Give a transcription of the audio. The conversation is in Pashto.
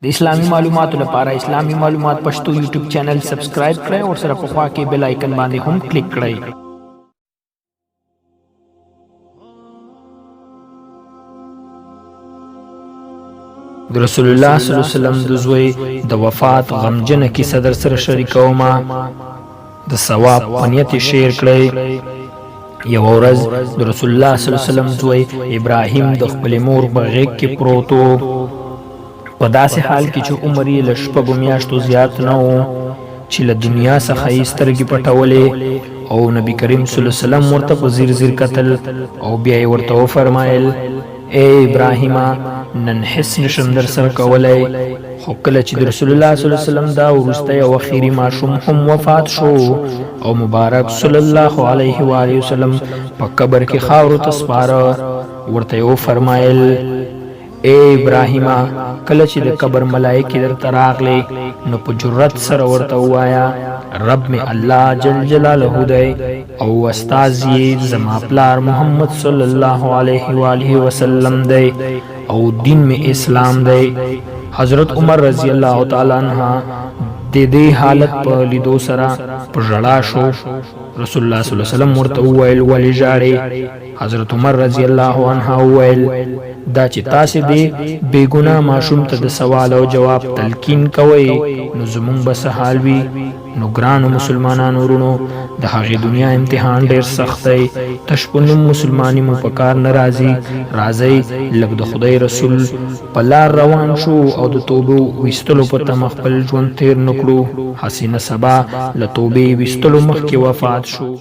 د اسلامي معلوماتو لپاره اسلامي معلومات پښتو یوټیوب چینل سبسکرایب کړئ او سره په خوا کې بیل آیکن باندې هم کلیک کړئ. د رسول الله صلی الله علیه وسلم د زوی د وفات غمجنه کیسه در سره شریکوم، د ثواب په نیت یې شیر کړئ. یوه ورځ د رسول الله صلی الله علیه وسلم زوی ابراهیم د خپلې مور په غېږ کې پروت و، په داسې حال کې چې عمر یې له شپږو میاشتو زیات نه و، چې له دنیا څخه یې سترګې پټولې او نبی کریم صلی الله علیه وسلم ورته په ځیر ځیر کتل او بیا یې ورته وفرمایل: ای ابراهیمه، نن هیڅ نشم در سره کولی. خو کله چې د رسول الله صلی الله علیه وسلم دا وروستی او اخیري ماشوم هم وفات شو او مبارک صلی الله علیه و آله وسلم په قبر کې خاورو ته سپاره، ورته یې وفرمایل: ای ابراهیمه، کله چې د قبر ملایکې درته راغلې نو په جرأت سره ورته ووایه: رب مې الله جل جلاله دی او استاذ یې زما پلار محمد صلی الله علیه و آله وسلم دی او دین مې اسلام دی. حضرت عمر رضی الله تعالی عنہ د دې حالت په لیدو سره په ژړا شو. رسول الله صلی الله علیه وسلم ورته وویل: ولې ژاړې؟ حضرت عمر رضی الله عنه وویل: دا چې تاسې دې بې ګناه ماشوم ته د سوال او جواب تلقین کوئ نو زمونږ به څه حال وي؟ نو ګرانو مسلمانانو وروڼو، د هغې دنیا امتحان ډېر سخت دی، تش په نوم مسلماني مو په کار نه راځي. راځئ لږ د خدای رسول په لار روان شو او د توبو ویستلو په تمه خپل ژوند تېر نه کړو، هسې نه سبا له توبې ویستلو مخکې وفات شو.